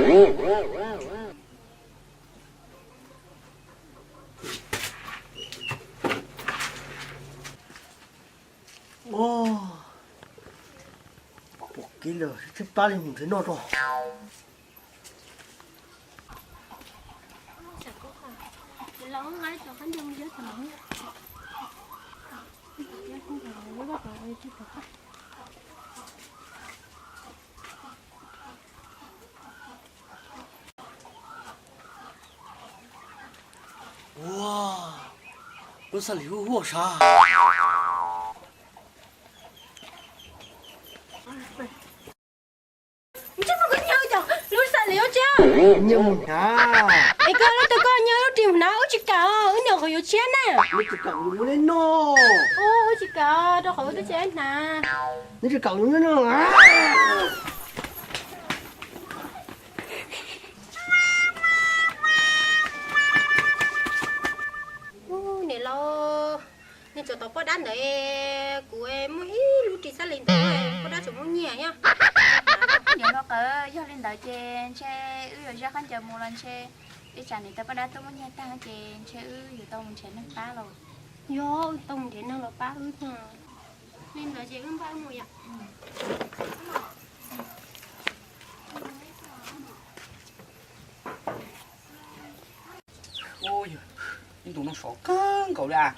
Pom kev lawm, tshaib plab li mus nrhiav noj tso. Ua, lub xab lim huaj huaj sav. Ntsej muag koj nyiag cov lub xab lim ua tsi? Nyiag mus hnav. Es koj lub tug koj nyiag lub ris mus hnav, wb tsis kam, wb niam qhuav yuav tshiab na. Wb tsis kam, wb mus li no. Wb tsis kam, rau qhov wb twb tsis hnav. Wb tsis kam, wb mus li no. Ub, niam laus, nej tso tau poj dab ntawd, kuv muaj ib lub ris xab lim ntawd, poj dab tseem muab nyiag thiab. Niam hluas Qawm, yog li ntawd ces ntshe wb yuav zaj khaub ncaws mus los ntshe ib tsam niam tais poj dab tuaj muab nyiag tag ces ntshe wb yuav tau mus nrhiav neeg pab los. Yog, wb tau mus nrhiav neeg los pab wb thiab. Li ntawd ces wb npaj mus yom. Ub, ib ntus no sov kawg nkaus li as.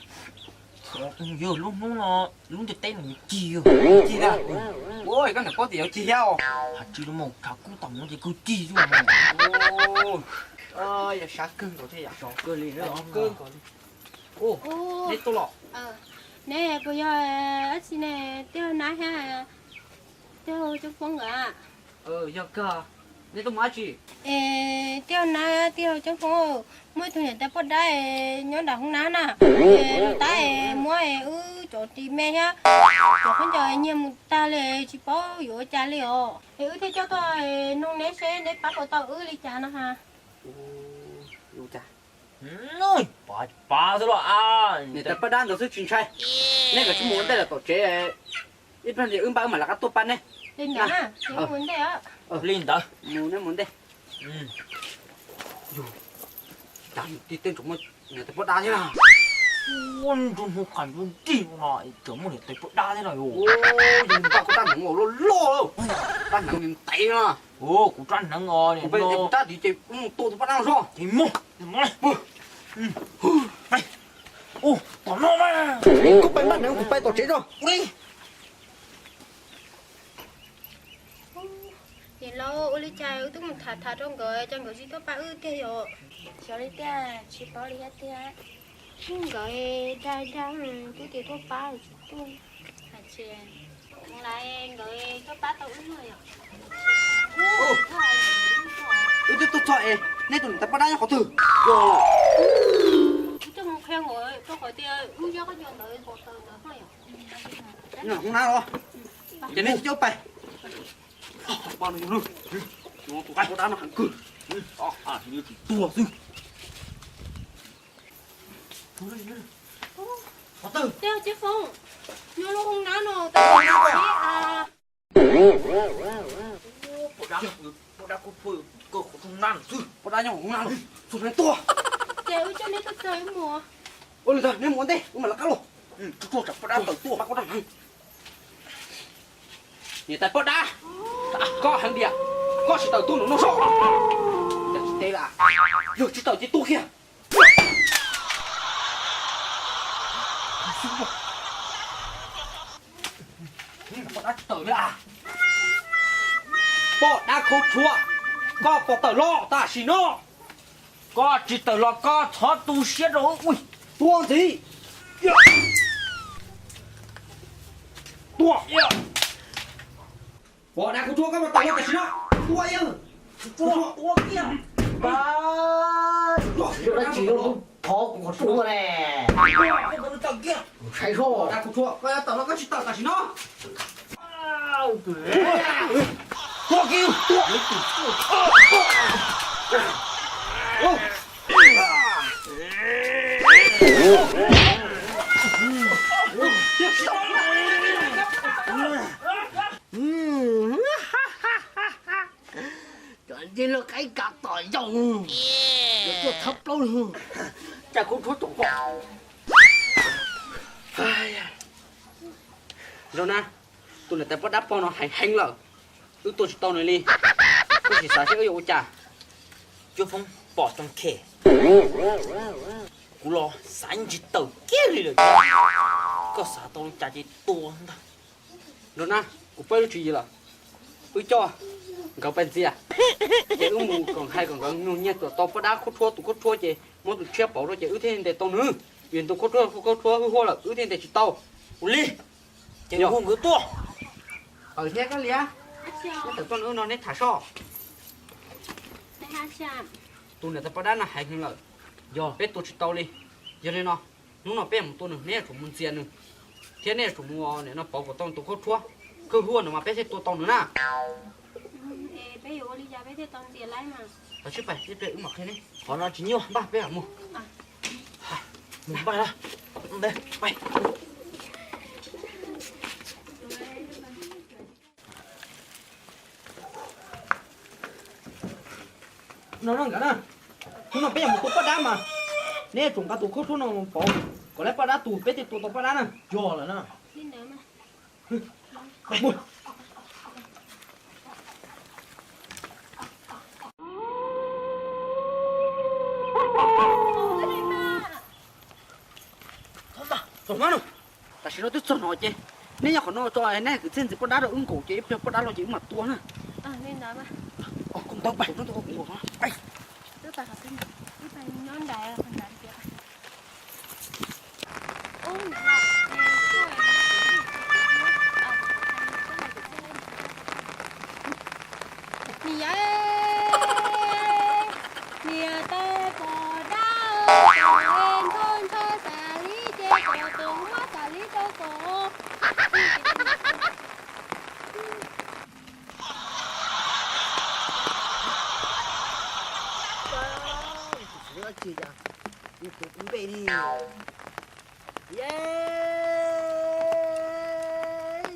Yog lub hnub no, lub ntiaj teb no cig, cig tiag. Ua, koj niam paub tias yuav cig thiab os. Has tsis los mas, tshav kub tag no ces kuj cig xwb mas. Yog sab kawg nkaus thiab yom. Sov kawg li, sov kawg nkaus li. Neb tuaj los? Neb puas yog dab tsi ne, Tiaj Nab thiab Tiaj Coob Foob nkawd? Yog kawg. Neb tuaj mus dab tsi? Es Tiaj Nab, Tiaj Coob Foob, muaj ib tug niam tais poj dab nyob nram hoob nab na, es tab muab wb cov ris me thiab cov khaub ncaws nyiag mus tag li, tsis paub yuav ua cas li os. Es wb thiaj coj tuaj nug neb seb neb pab puas tau wb li cas no ha. Pab, pab xwb los. Niam tais poj dab ntawd xwb tsis ntshai. Neb kav tsij mus ua ntej lawm tom tsev, ib pliag wb npaj wb mam rov qab tuaj pab neb. Li ntawd, mus ntej. Mus ntej. Yog, cas niam tij tej ntsoov muaj niam tais poj dab thiab na. Ua nruj hnub qab nruj nrig no tseem muaj niam tais poj dab thiab no yog. Yog npaj kuv rab hneev loj loj, rab hneev ntev no. Kuv rab hneev os, kuv rab tid ces mus tua tus poj dab no. Ces mus, mus. Tom no mas. Koj pais npaj hneev, kuv pais tom tsev tso. Niam laus, ua li cas wb twb mus tham tham rau nkawd cas nkawd tsis tuaj pab wb tiag yom? Xyov li tiag, tsis paub li thiab tiag. Nkawd dag dag twb tias tuaj pab tsis tuaj. Hais tias mus lawm nkawd tuaj pab tau wb no yom? Wb twb tuaj txog es neb tus niam tais poj dab nyob qhov twg? Yog, wb tuaj mus qhia nkawd rau qhov tias wb yob qab ncaws ntawd pom tawm ntawd no yom. Hoob nab los, ces neb tsis coj pais. Pab no yog, tus poj dab no heev kawg, yuav tsum tuag xwb. Tej Coob Foob, nyob lub hoob nab no, poj dab, poj dab kuj tuaj kawg qhov hoob nab xwb. Poj dab nyob hoob nab los, txog neb tuaj. Ces wb coj neb tuaj txog wb mus. Ua li ntawd neb mus ua ntej, wb mam lawv qab los. Tuaj tsam poj dab tawm tuaj. Niam tais poj dab, koj heev diam, koj tsis tawm tuaj nraum no sob. Cas tsis teb lawm, yog tsis tawm ces tuag kiag. Poj dab tsis tawm li as. Poj dab khaub tshuam, koj puas tawm los tam sim no? Koj tsis tawm los koj txhob tu siab rau wb. Tuag ntxiv. Tuag. Poj dab khaub tshuam, koj puas tawm los tam sim no? Tuag. Tuag kiag. Pab, yog dab tsi thov kuv qhov tsua ne? Saib soj. Poj dab khaub tshuam, koj yuav tawm los koj tsis tawm tam sim no? Tuag kiag, tuag. Cov Tej loj qaib kav tom yau, yuav tuaj thawb plaub lug. Cas kuv rhuav tus pom. Nraug Nab, tus niam tais poj dab pog no heev heev lawm, wb tua tsis tau nws li. Koj sim xav seb wb yuav ua cas. Cuab Foob Pom Too Khe, kuv los xav ntsis tawm kiag li lawm. Koj xav tau li cas ces tua ntag. Nraug Nab, kuv paub lub tswv yim lawm. Wb coj nkawd pais ntxias, ces wb mus kom hais kom nkawd nug nyiaj kom tau poj dab khaub rhuab, tus khaub rhuab ces muab tus tshiab pauv rau ces wb thiaj ntes tau nws. Vim tus khaub rhuab, khaub rhuab hwj huaj lawm wb thiaj ntes tsis tau. Ua li, ces hu nkawd tuaj. Tawm thiab Kab Lias, neb tawm tuaj no neb tham soj. Tus niam tais poj dab no heev heev lawm, yog peb tua tsis tau li. Yog li no, hnub no peb yuav mus tua nws, neb yuav tsum mus ntxias nws, thiab neb yuav tsum mus nim no pauv kom tau tus khaub rhuab, khaub rhuab no mas peb thiaj tua tau nws na. Tsis pais, wb mam qhia neb, qhov no tsis nyuaj, npaj peb mam mus. Mus npaj lawm. No nkawd na, hnub no peb yuav mus tua poj dab mas, neb yuav tsum nqa tus khaub rhuab no pauv kom lawv poj dab tus peb thiaj tua tau poj dab na. Yog lawm na. Tam sim no twb txog no ces neb nyob qhov no tso, neb kwv txhiaj ntxias poj dab rau wb nkaum ces ib pliag poj dab los ces wb mam tua na. Niam, niam tais poj dab, ntsho ntsho xav li ces kom tus muab xav li rau kom.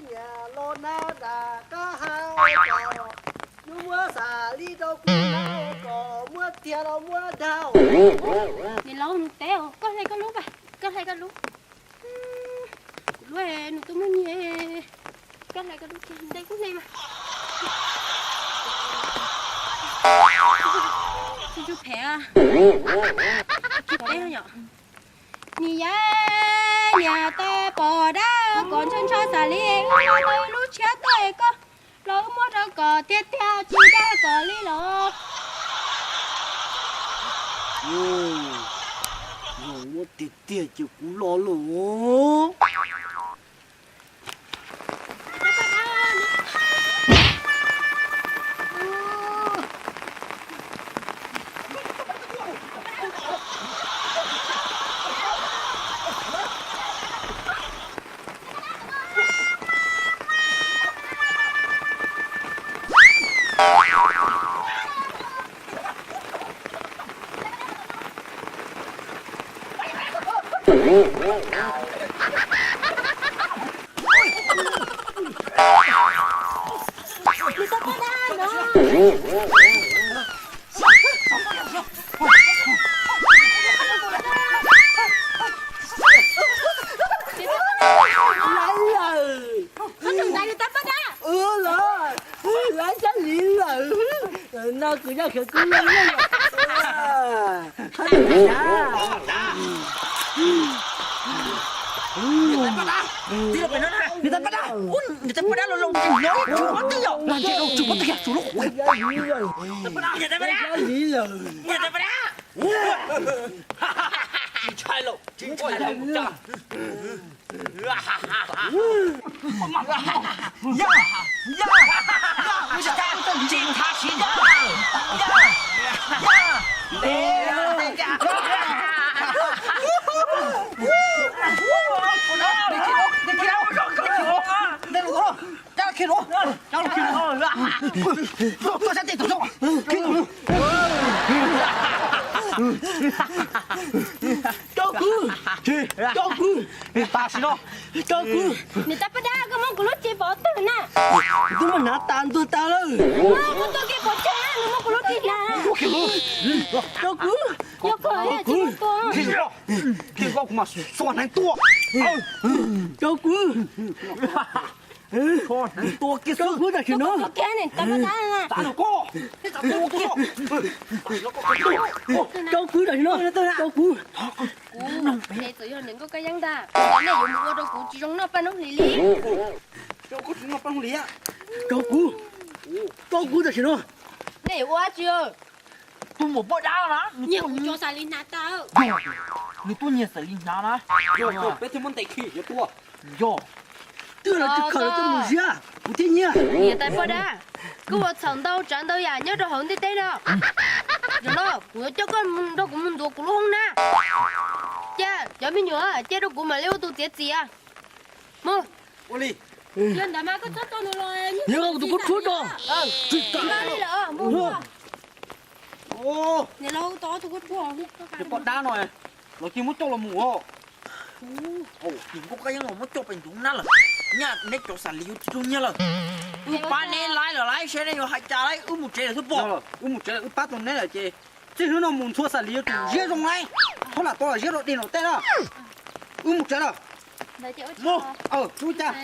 Niam los nab nram qab ha, tus muab xav li rau kuv kom muab tiag los muab dag. Niam laus nws teb, koj hle koj lub, koj hle koj lub. Kuv lub nws twb muaj nyiaj, koj hle koj lub kiag, nte kuv hle mas. Tsis phem, tsis phem yom. Niam, niam tais poj dab, kom ntsho ntsho xav li, wb muab tau ib lub tshiab tuaj koj los wb muab rau kom tiag tiag tsis dag kom li los. Yog muab tiag tiag ces kuv los lawm. Lawv, lawv sab li lawm. No kuv yog khawv koob loj loj. Niam tais poj dab, niam tais poj dab los los tsis nyob tsis muab twg yom. Los ntshe los tsis muab twg yom, tsum lub qhuav. Niam tais poj dab, niam tais poj dab, tsis ntshai lawm, tsis ntshai lawm. Cov kwv, cov kwv, Tam sim no, rau kuv. Niam tais poj dab, koj muab kuv lub ris pov twg na? Kuv twb muab hnav tas ntuag tas lawm. Koj tuaj kev pov tseg, nws muab kuv lub ris hnav. Rau kuv. Yog koj, yog kuv. Koj kuv mas xuas hneev tua. Rau kuv. Xuas hneev tua kiag, rau kuv tam sim no. Rau kuv tam sim no. Rau kuv. Kuv, txawm yog niam nkauj Kab Yeeb ntag, nej yuav mus ua rau kuv tsis zoo noj paj noob hlis li. Rau kuv, rau kuv tam sim no. Nej yuav ua dab tsi? Tus muam poj dab na, nyiag kuv cov xav li hnav tag. Nws tuaj nyiag xav li hnav na. Peb thiaj muab ntes khi yuav tua. Yog. Twb los tsis khaws los coj mus ziab, kuv thiaj nyiag. Niam tais poj dab, koj ua txhaum ntau tsav ntau yam nyob rau hauv ntiaj teb no. Zaum no kuv yuav coj koj nrog kuv mus ntxuav kuv lub hoob na. Cia cov me nyuam cia rau kuv mam li ua tus txiav txim. Mus. Ua li. Yog ntawd mas koj txhob tso nws los. Yog kuv tus kub tshuab tso. Tsis tso li lawm. Niam laus, tau tus kub tshuab. Poj dab no los cia muab coj los mus. Niam nkauj Kab Yeeb los muab coj pem ntug nab lawm. Nyaj neb cov xav li yuav tsis tau nyiag lawm. Wb pab neb laib lawm lauj, saib neb yuav hais cas lauj, wb mus tsev lawm xwb pom. Wb mus tsev lawm, wb pab tau neb lawm ces txij hnub no mus ntxhua xav li yuav tsum ziab zoo lauj. Txhob lam tau lam ziab rau dej nram teb na. Wb mus tsev lawm. Mus, wb cas.